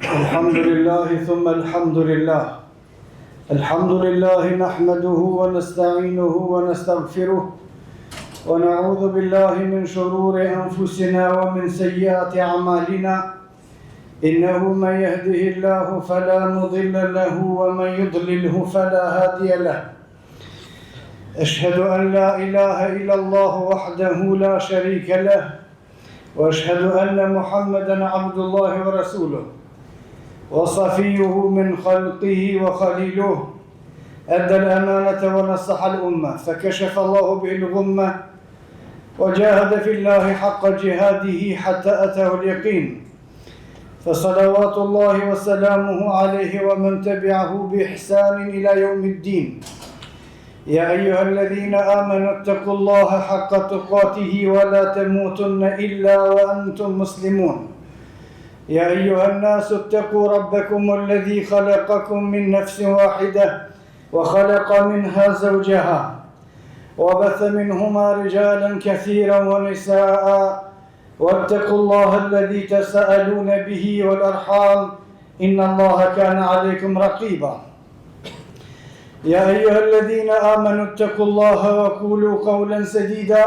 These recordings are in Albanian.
الحمد لله ثم الحمد لله الحمد لله نحمده ونستعينه ونستغفره ونعوذ بالله من شرور أنفسنا ومن سيئات أعمالنا إنه من يهده الله فلا مضل له ومن يضلله فلا هادي له أشهد أن لا إله إلا الله وحده لا شريك له وأشهد أن محمدا عبد الله ورسوله وصفيه من خلقه وخليله أدى الأمانة ونصح الأمة فكشف الله به الغمة وجاهد في الله حق جهاده حتى أتاه اليقين فصلوات الله وسلامه عليه ومن تبعه بإحسان إلى يوم الدين يا أيها الذين آمنوا اتقوا الله حق تقاته ولا تموتن إلا وأنتم مسلمون يا أيها الناس اتقوا ربكم الذي خلقكم من نفس واحدة وخلق منها زوجها وبث منهما رجالا كثيرا ونساء واتقوا الله الذي تساءلون به والأرحام إن الله كان عليكم رقيبا يا أيها الذين آمنوا اتقوا الله وقولوا قولا سديدا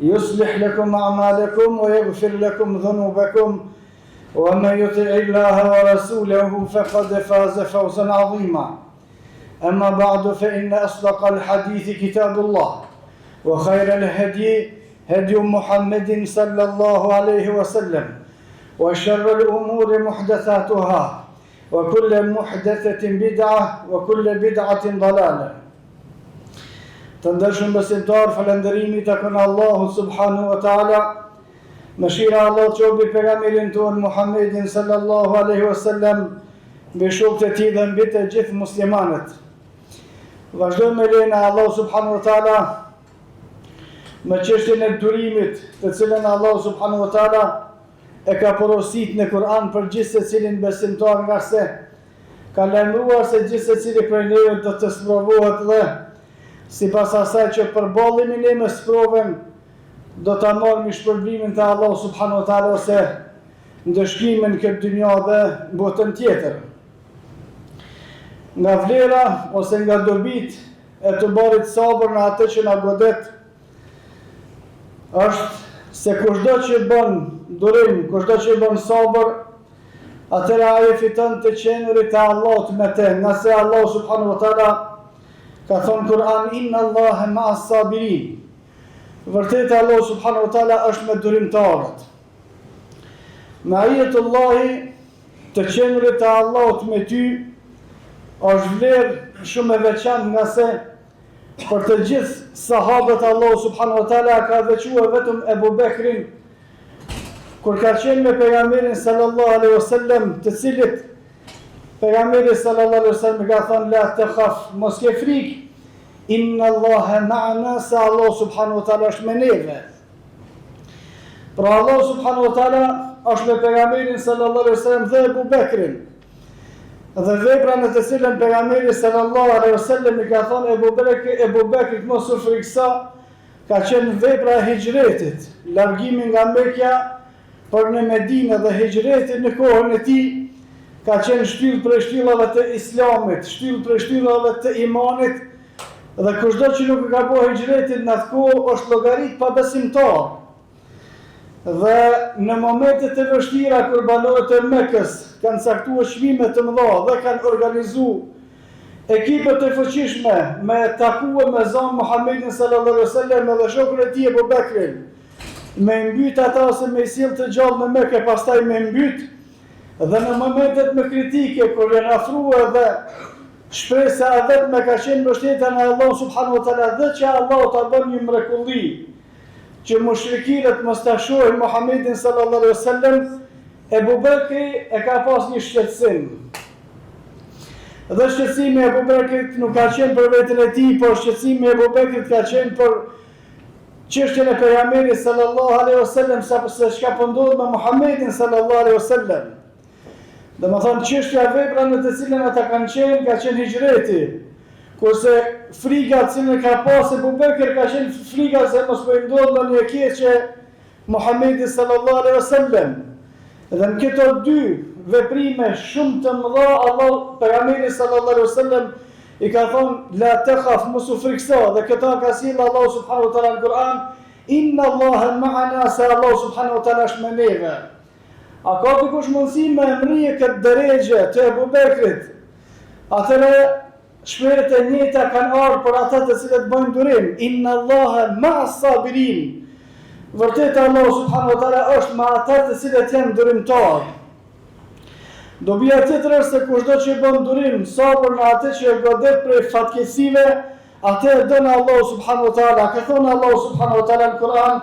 يصلح لكم أعمالكم ويغفر لكم ذنوبكم ومن يطع الله ورسوله فقد فاز فوزا عظيما أما بعد فإن أصدق الحديث كتاب الله وخير الهدي هدي محمد صلى الله عليه وسلم وشر الأمور محدثاتها وكل محدثة بدعة وكل بدعة ضلالة Të ndershëm besimtar, falënderimi i takon Allahut subhanahu wa taala. Mëshira e Allahut qoftë mbi pejgamberin tonë Muhammedin sallallahu alaihi wasallam, mbi shokët e tij dhe mbi të gjithë muslimanët. Vazhdojmë me lejen e Allahut subhanahu wa taala me çështjen e durimit, të cilën Allahu subhanahu wa taala e ka porosit në Kur'an për gjithsecilin besimtar ngase ka lajmëruar se gjithsecili prej neve do të sprovohet dhe sipas asaj që përballemi ne me sprovën do ta marrim shpërblimin te Allahu subhanahu wa taala ose ndëshkimin në këtë dynja dhe në botën tjetër. Nga vlera ose nga dobitë e të bërit sabër në atë që na godet është se kushdo që bën durim, kushdo që bën sabër, atëherë ai e fiton të qenurit e Allahut me te, ngase Allahu subhanahu wa taala ka thonë në Kur'an inna Allaha ma'as sabirin. Vërtet Allahu subhanahu wa taala është me durimtarët. Maijetullahi të qenurit e Allahut me ty është vlerë shumë e veçantë ngase Për të gjithë sahabët Allahu subhanahu wa taala ka veçuar vetëm Ebu Bekrin kur ka qenë me pejgamberin sallallahu alaihi wasallam, të cilit pejgamberi sallallahu alaihi wasallam i ka thënë la takhaf, mos ke frikë, inna Allaha ma'ana, se Allahu subhanahu wa taala është me neve. Pra Allahu subhanahu wa taala është me pejgamberin sallallahu alaihi wasallam dhe Ebu Bekrin. Dhe vepra në të cilën pejgamberi sallallahu alaihi wasallam i ka thënë Ebu Bekrit, Ebu Bekrit mos u frikëso, ka qenë vepra e hixhretit, largimi nga Mekja për në Medinë dhe hixhreti në kohën e tij ka qenë shtyllë prej shtyllave të Islamit, shtyllë prej shtyllave të imanit dhe kushdo që nuk e ka bo hixhretin në atë kohë është llogarit pabesimtar. Dhe në momentet e vështira kur banorët e Mekës kanë caktuar çmime të mëdha dhe kanë organizu ekipe të fuqishme me taku e me zanë Muhammedin sallallahu alaihi wasallam edhe shokun e tij Ebu Bekrin, me i mbyt ata ose me i sjell të gjallë në Mekë e pastaj me i mbyt, dhe në momentet më kritike kur janë afruar dhe shpresa e vetme ka qenë mbështetja në Allahun subhanahu wa taala dhe që Allahu ta bën një mrekulli që mushrikirët mos ta shohin Muhammedin sallallahu alaihi wasallam, Ebu Bekri e ka pas një shqetësim. Dhe shqetësimi i Ebu Bekrit nuk ka qenë për veten e tij, por shqetësimi i Ebu Bekrit ka qenë për çështjen e pejgamberit sallallahu alaihi wasallam, se çka po ndodh me Muhammedin sallallahu alaihi wasallam. Domethënë çështja vepra në të cilën ata kanë qenë, ka qenë hixhreti. Kurse friga të cilën e ka pas Ebu Bekër ka qenë friga se mos po i ndodh ndonjë e keqe Muhammedit sallallahu alaihi wasallam. Dhe në këto dy veprime shumë të mëdha Allah pejgamberi sallallahu alaihi wasallam i ka thonë la takhaf mos u frikso dhe këtë ka sjellë Allahu subhanahu wa taala në Kur'an inna Allaha ma'ana se Allahu subhanahu wa taala është me neve. A ka dikush mundësi me mrri këtë derexhe të Ebu Bekrit? Atëherë shprehjet e njëjta kanë ardhur për ata të cilët bëjnë durim, Inna Allaha ma'as sabirin. Vërtet Allahu subhanahu wa taala është me ata të cilët janë durimtarë. Dobia tjetër është se kushdo që bën durim, sabër në atë që e godet prej fatkeqësive, atë e don Allahu subhanahu wa taala. Ka thonë Allahu subhanahu wa taala në Kur'an,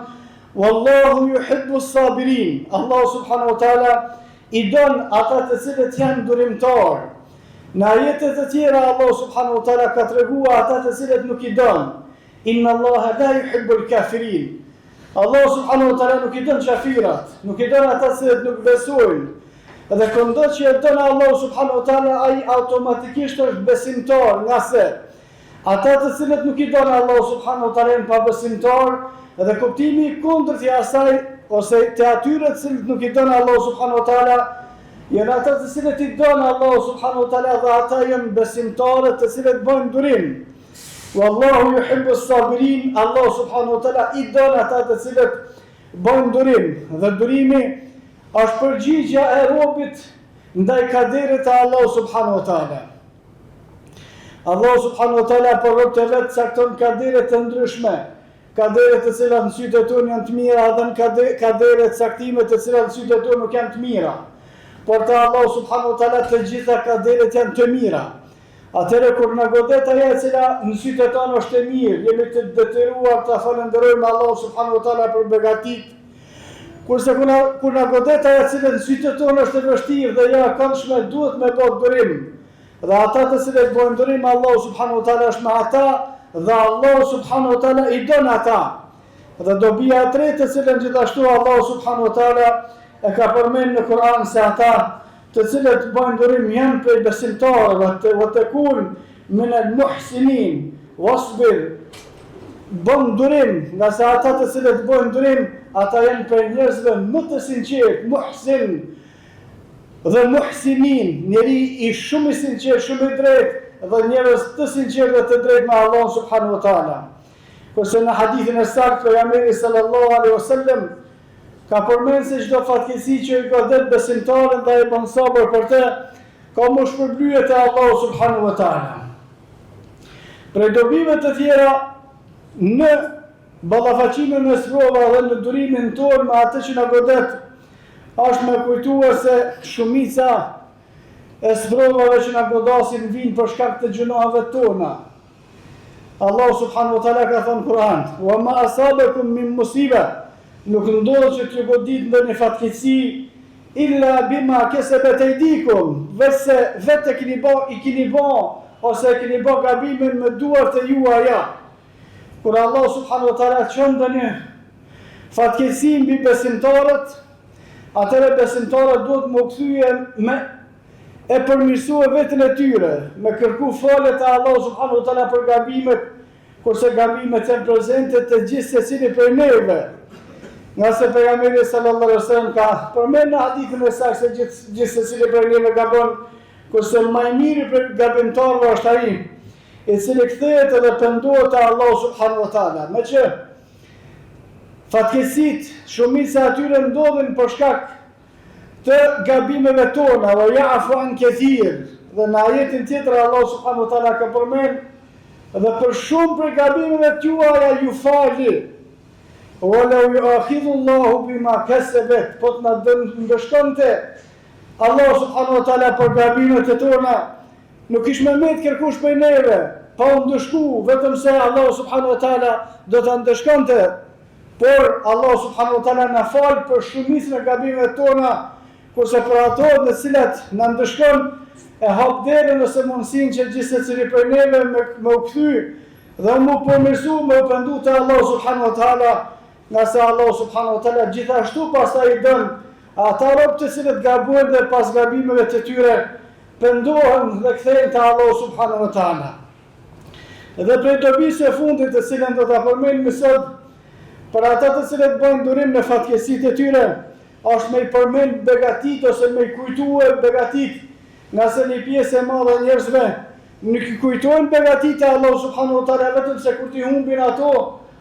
Wallahu yuhibbu sabirin. Allahu subhanahu wa taala I don ata të cilët janë durimtarë. Në ajete të tjera Allahu subhanahu wa taala ka treguar ata të cilët nuk i don. Inna Allaha la yuhibbul kafirin. Allahu subhanahu wa taala nuk i don qafirat, nuk i don ata të cilët nuk besojnë. Dhe këndo që e don Allahu subhanahu wa taala ai automatikisht është besimtar, ngase Ata të cilët nuk i don Allahu subhanahu wa taala janë pabesimtarë dhe kuptimi i kundërt i asaj ose të atyre të cilët nuk i don Allahu subhanahu wa taala janë ata të cilët i don Allahu subhanahu wa taala dhe ata janë besimtarët të cilët bëjnë durim. Wallahu yuhibbu as-sabirin, Allahu subhanahu wa taala i don ata të cilët bëjnë durim dhe durimi është përgjigja e robit ndaj kaderit të Allahu subhanahu wa taala. Allahu subhanahu wa taala për robët e vet cakton kadere të ndryshme, kadere të cilat në sytë e tonë janë të mira dhe në kadere caktime të cilat në sytë e tonë nuk janë të mira. Por te Allahu subhanahu wa taala të gjitha kaderet janë të mira. Atëherë kur na godet ajo e cila në sytë e tonë është e mirë, jemi të detyruar ta falënderojmë Allahun subhanahu wa taala për begatitë. Kurse kur na kur na godet ajo e cila në sytë e tonë është e vështirë dhe jo e këndshme, duhet me bë durim. Dhe ata të cilët bëjnë durim, Allahu subhanahu wa taala është me ata dhe Allahu subhanahu wa taala i don ata. Dhe dobia e tretë të cilën gjithashtu Allahu subhanahu wa taala e ka përmend në Kur'an se ata të cilët bëjnë durim janë prej besimtarëve të wa takun min al muhsinin wasbir bën durim, ngase ata të cilët bëjnë durim, ata janë prej njerëzve më të sinqertë, muhsin, Dhe muhsinin, njeri i shumë i sinqertë, shumë i drejtë dhe njerëz të sinqertë dhe të drejtë me Allahun subhanahu wa taala. Kurse në hadithin e saktë pejgamberi sallallahu alaihi wasallam ka përmend se çdo fatkeqësi që i godet besimtarin dhe ai bën sabër për të, ka m'u shpërblye te Allahu subhanahu wa taala. Prej dobive të tjera në ballafaqimin me sprova dhe në durimin tonë me atë që na godet Është me kujtue se shumica e sprovave që na godasin vijnë për shkak të gjynaheve tona. Allahu subhanahu wa taala ka thënë në Kur'an: "Wa ma asabakum min musiba", nuk ndodh që t'ju godit ndonjë fatkeqësi illa bima kasabat aydikum, veçse vetë e keni ba, i keni ba ose e keni ba gabimin me duart e juaja. Kur Allahu subhanahu wa taala çon ndonjë fatkeqësi mbi besimtarët, atëherë besimtarët duhet m'u kthye me e përmirësue veten e tyre, me kërku falje te Allahu subhanahu wa taala për gabimet, kurse gabimet janë prezente te gjithsecili prej neve. Ngase pejgamberi sallallahu alaihi wasallam ka përmend në hadithin e saktë se gjithë gjithsecili prej neve gabon, kurse më i miri prej gabimtarëve është ai i cili kthehet edhe pendohet te Allahu subhanahu wa taala. Meqë fatkeqësitë, shumica e atyre ndodhin për shkak të gabimeve tona, wa ya'fu an kathir. Dhe në ajetin tjetër Allahu subhanahu wa taala ka përmend dhe për shumë prej gabimeve tuaja ju fali. Wa law yu'akhidhu Allahu bima kasabat, po të na ndëshkonte Allahu subhanahu wa taala për gabimet e tona, Nuk kish me met kërkush prej neve, pa u ndëshku, vetëm se Allahu subhanahu wa taala do ta ndëshkonte. Por Allahu subhanahu wa taala na fal për shumicën e gabimeve tona, kurse për ato në të cilat na ndëshkon, e hap derën ose mundësinë që gjithsecili prej neve me, me u kthy dhe me u përmirësu, me u pendu te Allahu subhanahu wa taala, ngase Allahu subhanahu wa taala gjithashtu pastaj i don ata rob të cilët gabojnë dhe pas gabimeve të tyre pendohen dhe kthehen te Allahu subhanahu wa taala. Dhe prej dobisë së fundit të cilën do ta përmendim sot, për ata të cilët bëjnë durim në fatkeqësitë e tyre, është me i përmend begatitë ose me i kujtue begatitë, ngase një pjesë e madhe e njerëzve nuk i kujtojnë begatitë e Allahut subhanahu wa taala vetëm se kur t'i humbin ato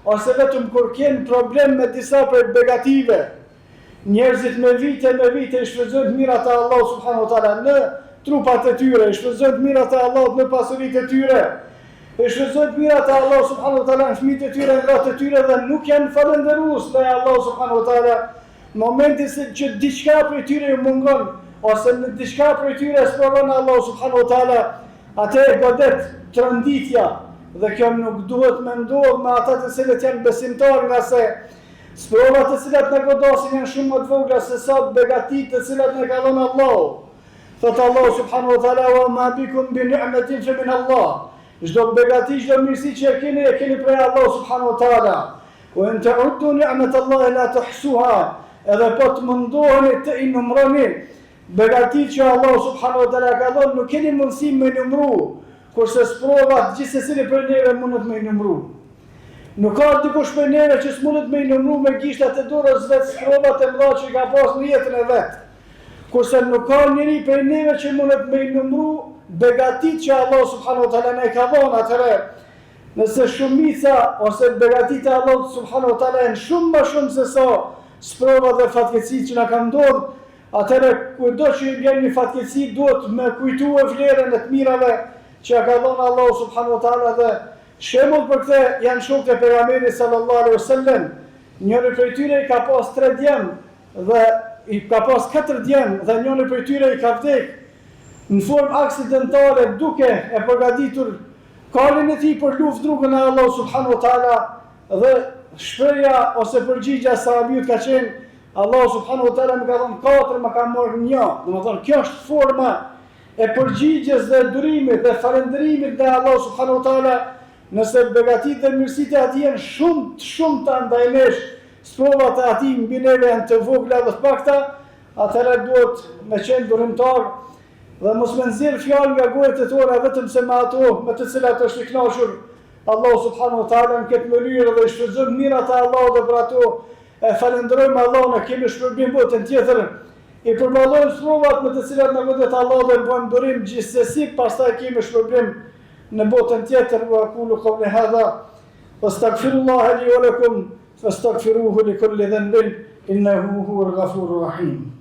ose vetëm kur kenë problem me disa prej begative. Njerëzit me vite me vite i shfrytëzojnë të mirat e Allahut subhanahu wa taala në trupat e tyre, i shfrytëzojnë të mirat e Allahut në pasuritë e tyre, i shfrytëzojnë të mirat e Allahut subhanahu wa taala në fëmijët e tyre, në gratë e tyre dhe nuk janë falënderues ndaj Allahut subhanahu wa taala. Në momentin se që diçka prej tyre ju mungon ose në diçka prej tyre e sprovon Allahu subhanahu wa taala, atë e godet tronditja dhe kjo nuk duhet me ndodhë me ata të cilët janë besimtarë ngase Sprovat të cilat na godasin janë shumë më të vogla se sa begatitë të cilat na ka dhënë Allahu. Thotë Allahu subhanahu wa taala wa ma bikum bi ni'matin fa min Allah. Çdo begati, çdo mirësi që e keni, e keni prej Allahu subhanahu wa taala. Wa in ta'uddu ni'mat Allahi la tuhsuha. Edhe po të mundoheni të i numroni begatitë që Allahu subhanahu wa taala ka dhënë, nuk keni mundësi me numru, kurse sprovat gjithsecili prej neve mundet me i numru. Nuk ka dikush prej neve që s'mundet me i numru me gishtat e dorës vet sprovat e mëdha që i ka pas në jetën e vet. Kurse nuk ka njeri prej neve që mundet me i numru begatitë që Allahu subhanahu wa taala na i ka dhënë atëherë. Nëse shumica ose begatitë e Allahut subhanahu wa taala janë shumë më shumë se sa sprovat dhe fatkeqësitë që na kanë ndodhur, atëherë kujtdo që i bjen një fatkeqësi duhet me kujtue vlerën e të mirave që ja ka dhënë Allahu subhanahu wa taala dhe Shembull për këtë janë shokët e Pejgamberit sallallahu alejhi ve sellem, njëri prej tyre i ka pas tre djem dhe i ka pas katër djem dhe njëri prej tyre i ka vdek në formë aksidentale duke e përgatitur kalin e tij për luftë në rrugën e Allahut subhanahu wa taala dhe shprehja ose përgjigja e sahabiut ka qenë Allahu subhanahu wa taala më ka dhënë katër më ka marrë një, domethënë kjo është forma e përgjigjes dhe durimit dhe falënderimit ndaj Allahut subhanahu wa taala, nëse begatitë dhe mirësitë e Atij janë shumë të shumta ndaj nesh, sprovat e Atij mbi neve janë të vogla dhe të pakta, atëherë duhet me qenë durimtar dhe mos me nxjerr fjalë nga gojët e tona vetëm se me ato me të cilat është i kënaqur Allahu subhanahu wa taala në këtë mënyrë dhe i shfrytëzojmë të mirat e Allahut dhe për ato e falënderojmë Allahun e kemi shpërblim botën tjetër I përballojmë sprovat me të cilat na godet Allahu dhe bëjmë durim gjithsesi pastaj kemi shpërblim në botën tjetër wa aqulu qawli hadha wastaghfirullaha li wa lakum fastaghfiruhu li kulli dhanbin innahu huwal ghafurur rahim.